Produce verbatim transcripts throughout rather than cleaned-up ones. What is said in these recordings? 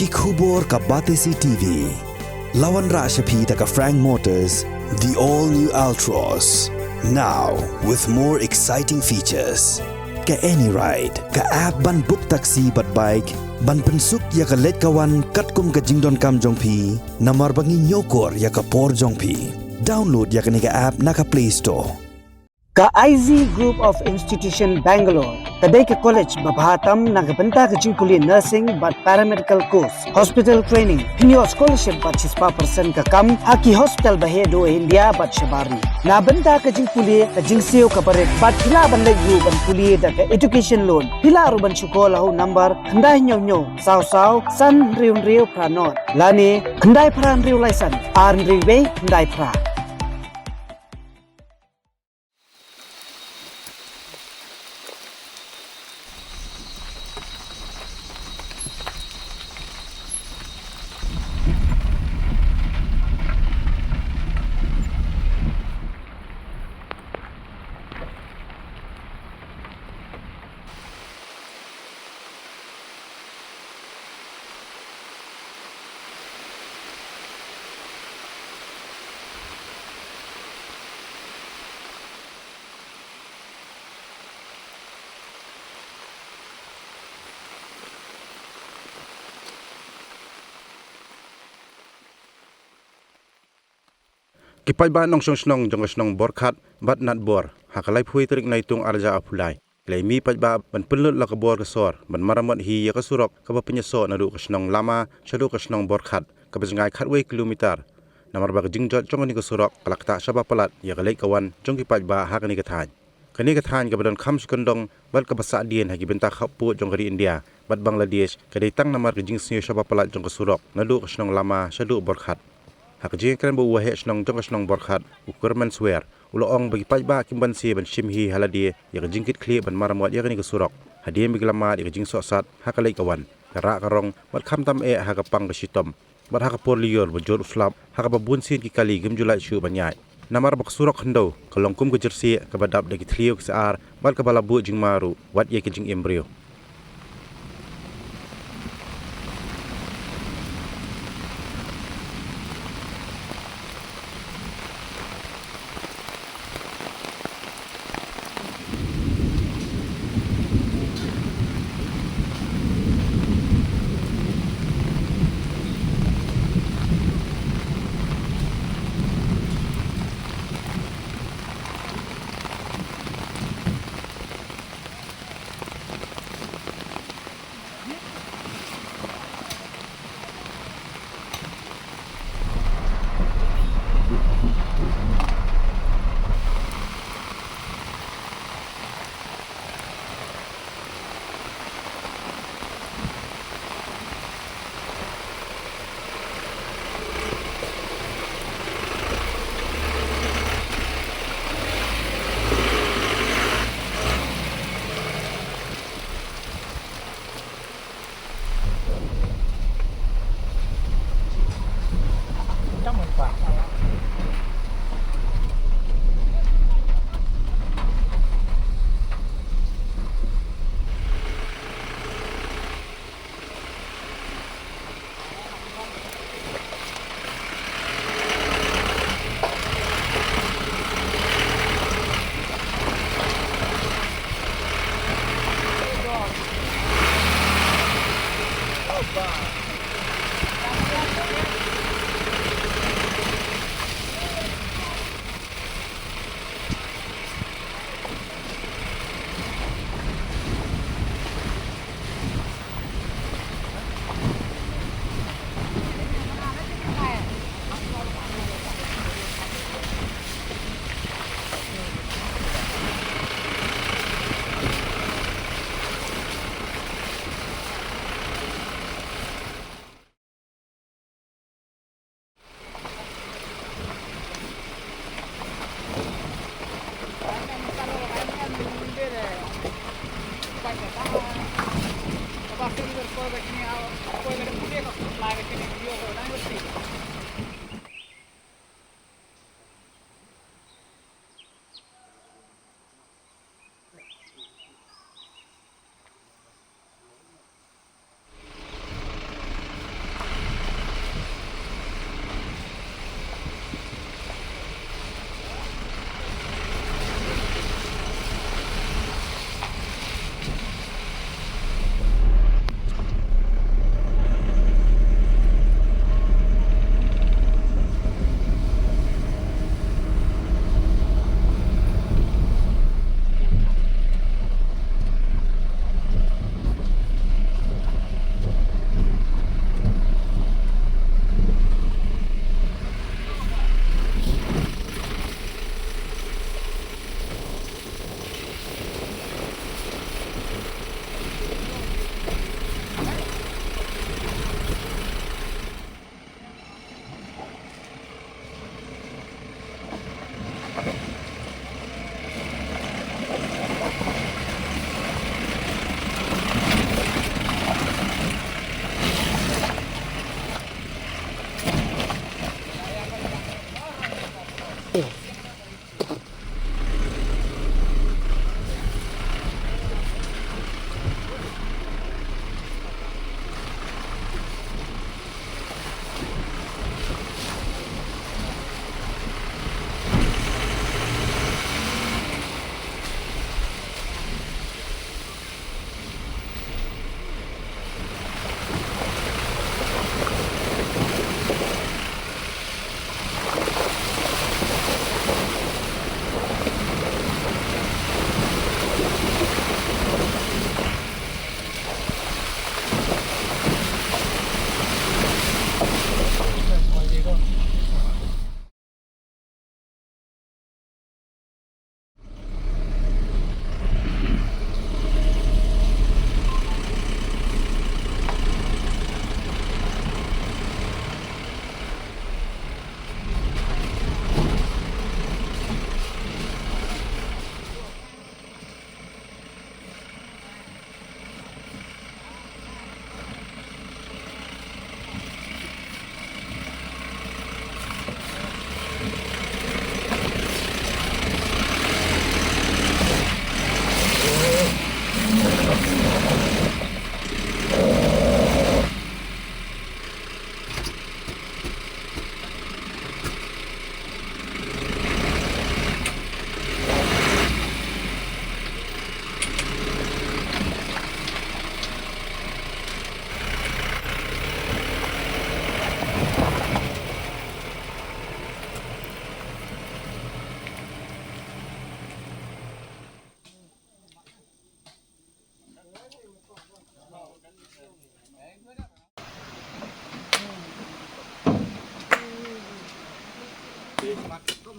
Ki khubor ka Batesi T V. La wanrah sha phi da ka Frank Motors, the all new Altroz. Now with more exciting features. Ka AnyRide, ka app ban book taxi bad bike, ban pynsuk ïa ka leit ka wan katkum ka jingdonkam jong phi, namar ba ngi ñiewkor ïa ka por jong phi. Download ïa kane ka app na ka Play Store. Ka I Z Group of Institution Bangalore ka dei ka college ba bha tam na ka bynta ka jingpule nursing bad paramedical course, hospital training, pynïoh scholarship bad shispah percent ka kam ha ki hospital ba heh duh India bad shabar ri. Na bynta ka jingpule ka jingsiew ka barit bad phi lah ban leit ruh ban pule da ka education loan. Phi lah ruh ban shu call ha u number khyndai hynñiew hynñiew saw saw san hynriew hynriew phra nod lane khyndai phra hynriew lai san ar hynriew wei khyndai phra. Ki paidbah nongshong shnong jong ka shnong Borkhat bad Natbor ha ka laiphew tarik Naitung arhajar arphew lai ki la mih paidbah ban pynlut la ka bor ka sor ban maramot hi ïa ka surok kaba pynïasoh naduh ka shnong Lama shaduh ka shnong Borkhat kaba jngai khatwei kilometer. Namar ba ka jingjot jong kane ka surok ka la ktah shaba palat ïa ka leit ka wan jong ki paidbah ha kane ka thaiñ. Kane ka thaiñ kaba don kham shi kyndong bad kaba sahdien ha ki bynta khappud jong ka ri India bad Bangladesh ka dei tang namar ka jingsniew shaba palat jong ka surok naduh ka shnong Lama shaduh Borkhat. Ha ka jingkren bad u waheh shnong jong ka shnong Borkhat, u Kyrmen Swer, u la ong ba ki paidbah kim banse ban shim hi ha lade ïa ka jingkitkhlieh ban maramot ïa kane ka surok hadien ba ki la mad ïa ka jingsohsat ha ka leit ka wan, ka rah ka rong bad khamtam eh ha ka pang ka shitom bad ha ka por lyiur ba jot u slap ha kaba bun sien ki kali kim ju lait shuh ban ïaid. Namar ba ka surok khyndew ka long kum ka jyrsieh kaba dap da ki thliew ki syiar bad kaba la buh jingma ruh wat ïa ki jingim briew.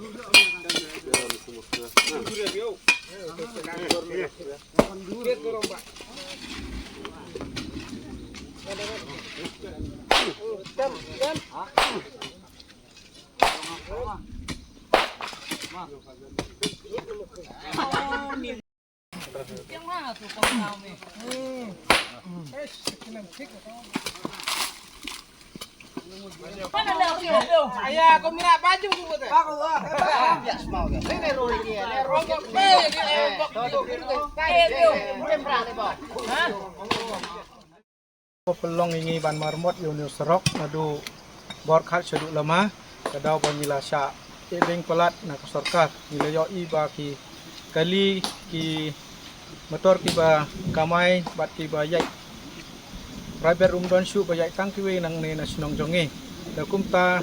Ko pynlong ïa ngi ban marmot ïa une u surok naduh Borkhat shaduh Lama, ka daw ba ngi la shah ïeh beng palat na ka sorkar. Ngi la ïohi ba ki kali, ki motor kiba kamai bad kiba ïaid private ruh ym don shuh, ba ïaid tang kiwei nangne na shnong jong ngi. Te kumta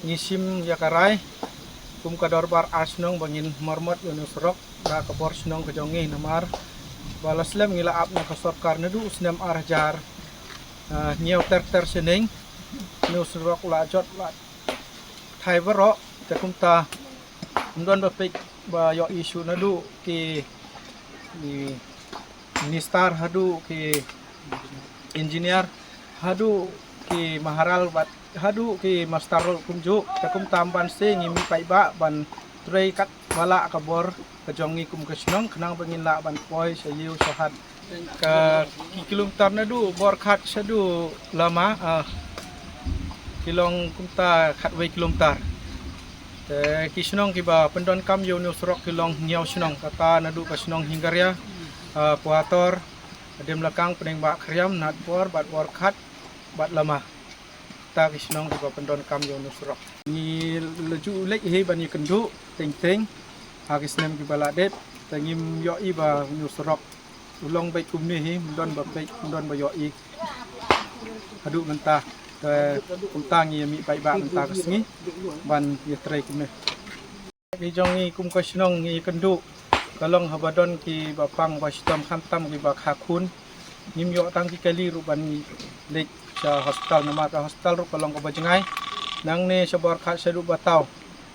ngi shim ïa ka rai kum ka dorbar ar shnong ba ngin marmot ïa une u surok da ka bor shnong ka jong ngi, namar ba la slem ngi la ap na ka sorkar naduh u snem ar hajar, ah, hynñiew ter ter shaneng. Une u surok u la jot, u la thait baroh. Te kumta ym don ba peit ba ïohi shuh, naduh ki, ki minister haduh ki engineer, haduh ki maharal bad haduh ki master road kumjuh. Te kumta ym ban seh ngi mih paidbah ban trei katba lah ka bor ka jong ngi kum ka shnong, khnang ba ngin lah ban poi sha ïew sha hat. Ka ki kilometer naduh Borkhat shaduh Lama, ah, ki long kumta khatwei kilometer. Te ki shnong kiba pyndonkam ïa une u surok ki long hynñiew shnong, kata naduh ka shnong Hingaria, ah, Puator, Demlakang, Pdeng Bah Khriam, Natpor bad Borkhat bad Lama. Kata ki shnong kiba pyndonkam ïa une u surok. Ngi la ju leit hi ban ïakynduh teng teng ha ki snem kiba la dep, te ngim ïohi ba une u surok u long beit kumne hi, ym don ba peit, ym don ba ïohi haduh mynta. Te kumta ngi ïa mih paidbah mynta ka sngi ban ïatrei kumne. Ki jong ngi kum ka shnong ngi ïakynduh, ka long haba don kiba pang ba shitom, khamtam kiba kha khun. Ngim ïoh tang ki kali ruh ban leit sha hospital, namar ka hospital ruh ka long kaba jngai. Nangne sha Borkhat shaduh Bataw,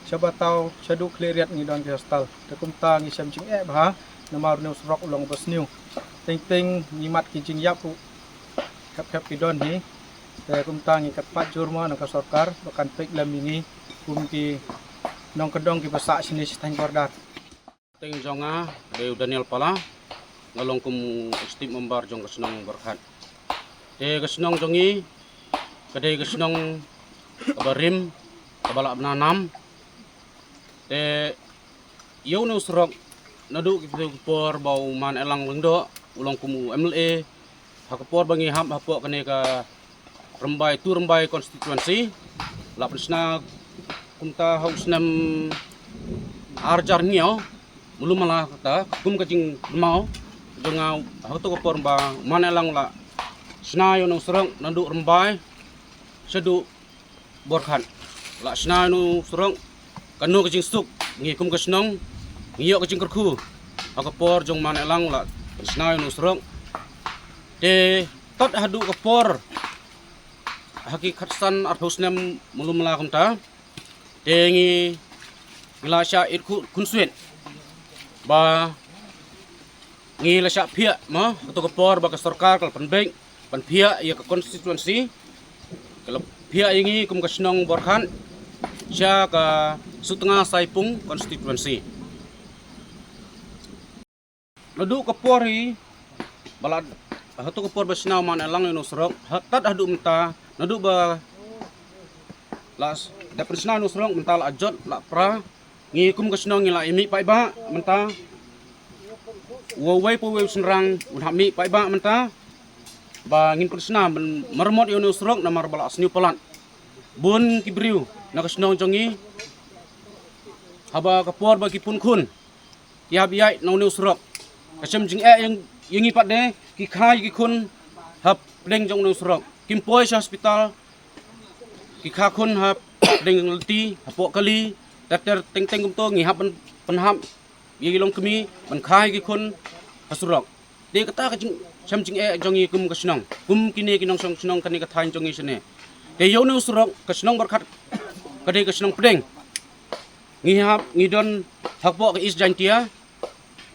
sha Bataw shaduh Khliehriat ngi don ki hospital. Te kumta ngi shem jingeh bha namar une u surok u long ba sniew. Teng teng ngi mad ki jingïap ruh khep khep ki don hi. Te kumta ngi kyrpad jur mo na ka sorkar ba kan peit lem ïa ngi kum ki nongkyndong kiba sah shane sha thaiñ border. Teng jong nga dei u Daniel Pala, nga long kum u executive member jong ka shnong Borkhat. Te ka shnong jong ngi ka dei ka shnong kaba rim, kaba lah bna nam. Te ïa une u surok naduh ki por ba u Man Elang Lyngdoh u long kum u M L A, ha ka por ba ngi hap hapoh kane ka Rymbai, tu Rymbai constituency, la pynshna kumta ha u snem ar hajar hynñiew, mulu mala kata, kum ka jingkynmaw jong nga, ha kato ka por ba Man Elang la shna ïa une u surok naduh Rymbai shaduh Borkhat. La shna ïa une u surok, kano ka jingsuk, ngi kum ka shnong ngi ïoh ka jingkyrkhu. Ha ka por jong Man Elang la shna ïa une u surok. Te tad haduh ka por, ha ki khatsan arphew snem mulu mala kumta, te ngi, ngi la shah ïit khuid khunswet ba ngi la shah phiah, mo, kato ka por ba ka sorkar ka la pynbeit ban phiah ïa ka constituency, ka la phiah ïa ngi kum ka shnong Borkhat sha ka Sutnga Saipung constituency. Naduh ka por hi ba la, hato ka por ba shna u Man Elang ïa une u surok, ha tad haduh mynta, naduh ba la s-, da pynshna ïa une u surok mynta la jot, la pra. Ngi kum ka shnong ngi la ïa mih paidbah mynta. Uwei pa uwei u shynrang un hap mih paidbah mynta ba ngin pynshna ban marmot ïa une u surok namar ba la sniew palat. Bun ki briew na ka shnong jong ngi haba ka por ba ki pun khun ki hap ïaid na une u surok, ka shem jingeh ïa ngi pat de, ki kha ïa ki khun hapdeng jong une u surok. Kim poi sha hospital, ki kha khun hapdeng lynti, hapoh kali, ter ter teng teng kumto, ngi hap ban pynhap ïa ki longkmie ban kha ïa ki khun ha surok. Te kata ka jing, shem jingeh jong ngi kum ka shnong, kum kine ki nongshong shnong kane ka thaiñ jong ngi shane. Te ïa une u surok, ka shnong Borkhat ka dei ka shnong pdeng. ngi hap, ngi don hapoh ka East Jaintia,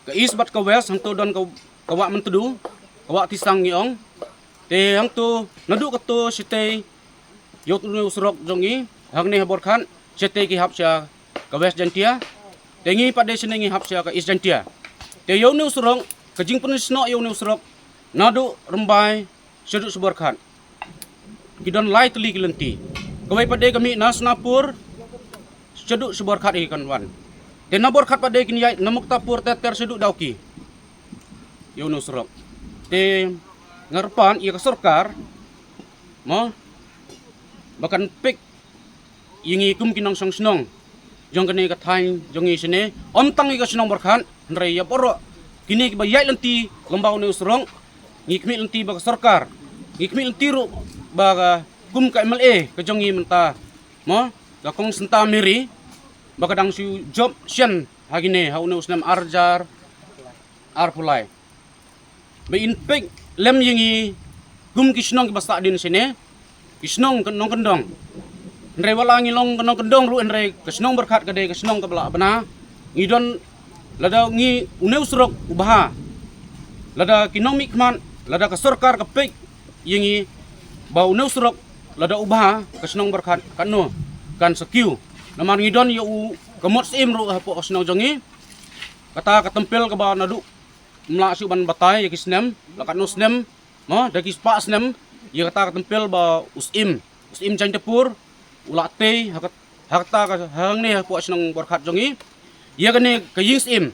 ka East bad ka West, hangto don ka, ka Wah Myntdu, ka Wah Tisang ngi ong. Te hangto naduh kato shatei ïa une u surok jong ngi, hangne ha Borkhat, shatei ki hap sha ka West Jaintia. Te ngi pat de shane ngi hap sha ka East Jaintia. Te ïa une u surok, ka jingpynsnoh ïa une u surok, naduh Rymbai shaduh sha Borkhat, ki don lai tylli ki lynti. Kawei pat de ka mih na Sonapur shaduh sha Borkhat hi kan wan. Te na Borkhat pat de kin ïaid na Muktapur ter ter shaduh Dawki ïa une u surok. Te nga kyrpad ïa ka sorkar, mo, ba kan peit ïa ngi kum ki nongshong shnong jong kane ka thaiñ jong ngi shane, ym tang ïa ka shnong Borkhat, hynrei ïa baroh kine kiba ïaid lynti lyngba une u surok. Ngi khmih lynti ba ka sorkar, ngi khmih lynti ruh ba ka, kum ka M L A ka jong ngi mynta, mo, ka Kong Santa Mary, ba ka dang shu jop shen ha kine, ha une u snem ar hajar arphew lai, ba in peit lem ïa ngi kum ki shnong kiba sahdien shane, ki shnong nongkyndong. Hynrei wat la ngi long nongkyndong ruh, hynrei ka shnong Borkhat ka dei ka shnong kaba lah bna. Ngi don, lada ngi, une u surok u bha, lada ki nongmihkhmat, lada ka sorkar ka peit ïa ngi ba une u surok lada u bha, ka shnong Borkhat katno kan sa kiew. Namar ngi don ïa u, ka mot syiem ruh hapoh ka shnong jong ngi. Kata ka tempel kaba naduh ym lah shuh ban batai ïa ki snem, la katno snem, mo, da ki spah snem, ïa kata ka tempel ba u syiem, u syiem Jaintiapur u la tei ha kat-, ha kata ka, hangne hapoh shnong Borkhat jong ngi. Ïa kane ka ïing syiem,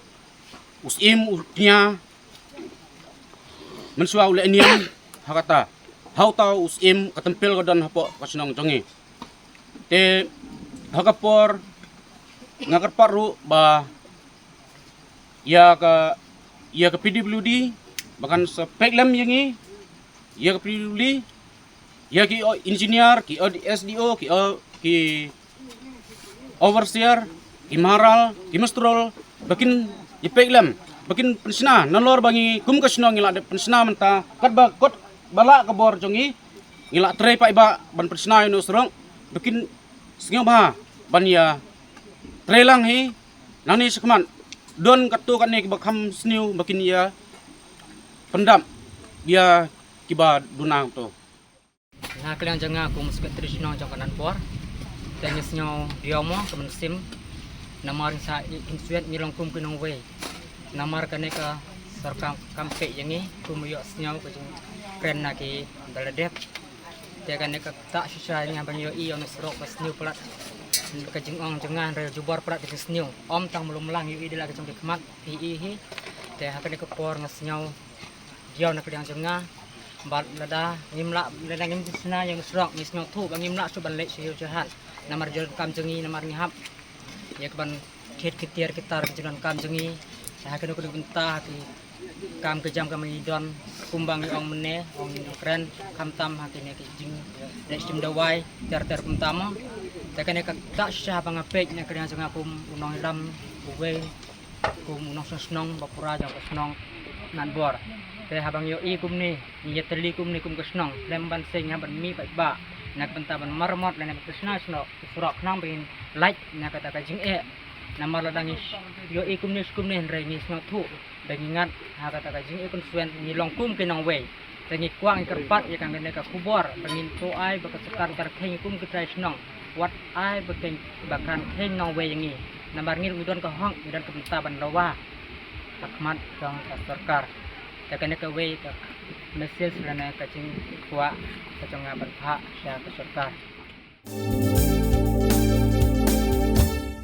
u syiem u tnia, mynshuwa u leh niam ha kata, ha uta u syiem, ka tempel ka don hapoh ka shnong jong ngi. Te ha ka por nga kyrpad ruh ba ïa ka, ïa ka P W D ba kan sa peit lem ïa ngi, ïa ka P W D, ïa ki, o, engineer, ki, o, S D O, ki, o, ki overseer, ki maharal, ki minstrel, ba kin ïa peit lem, ba kin pynshna, nalor ba ngi kum ka shnong ngi la dep pynshna mynta, katba kot ba lah ka bor jong ngi, ngi la trei paidbah ban pynshna ïa une u surok, ba kin sngewbha ban ïa trei lang hi nangne shakhmat. Don katto katne kiba kham sniew ba kin ïa pyndap ïa kiba duna to. Na ka liang jong nga kum u Secretary Shnong jong ka Nanpor, te ngi sngew diaw mo ka mynsiem, namar ngi sa ïeit kynsuiat, ngi long kum ki nongwei. Namar kane ka sorkar kam peit ïa ngi kum u ïohsngew ka jingkren na ki ba la dep. Te kane ka ktah shisha ïa ngi haba ngi ïohi ïa une u surok ba sniew palat, ka jingong jong nga hynrei jubor palat ka jingsniew. Ym tang malu mlang, ïohi da la ka jong ki khmat, phi i hi. Te ha kane ka por nga sngew diaw na ka liang jong nga. Bad lada ngim lah, lada ngim shna ïa une u surok, ngi sngewthuh ba ngim lah shuh ban leit sha ïew sha hat. Namar jingdonkam jong ngi, namar ngi hap ïa ka ban thied ki tiar ki tar ki jingdonkam jong ngi. Te ha kano kano ka bynta ha ki kam ki jam kaba ngi don, kumba ngi ong mynne, ong ngi nongkren, khamtam ha kine ki jingleh shim dawai ter ter kumta mo. Te kane ka ktah shisha ba nga peit na ka liang jong nga kum u nongïalam uwei, kum u nongshong shnong ba pura jong ka shnong Nanbor. Te haba ngi ïohi kumne, ngi ïatylli kumne kum ka shnong, khlem ban seng, hap ban mih paidbah na ka bynta ban maramot lane ban pynshna shnong, surok, khnang ba ngin lait na kata ka jingeh. Namar lada ngi ïohi kumne shi kumne hynrei ngi sngewthuh ba ngi ngat ha kata ka jingeh kynsuiat, ngi long kum ki nongwei. Te ngi kwah, ngi kyrpad ïa kane ka khubor ba ngin to ai ba ka sorkar kan kheiñ kum ki trai shnong, wat ai ba kan, ba kan kheiñ nongwei ïa ngi. Namar ngi ruh ngi don ka hok, ngi don ka bynta ban dawa ha khmat jong ka sorkar. Te kane kawei ka message lane ka jingkwah ka jong nga ban phah sha ka sorkar.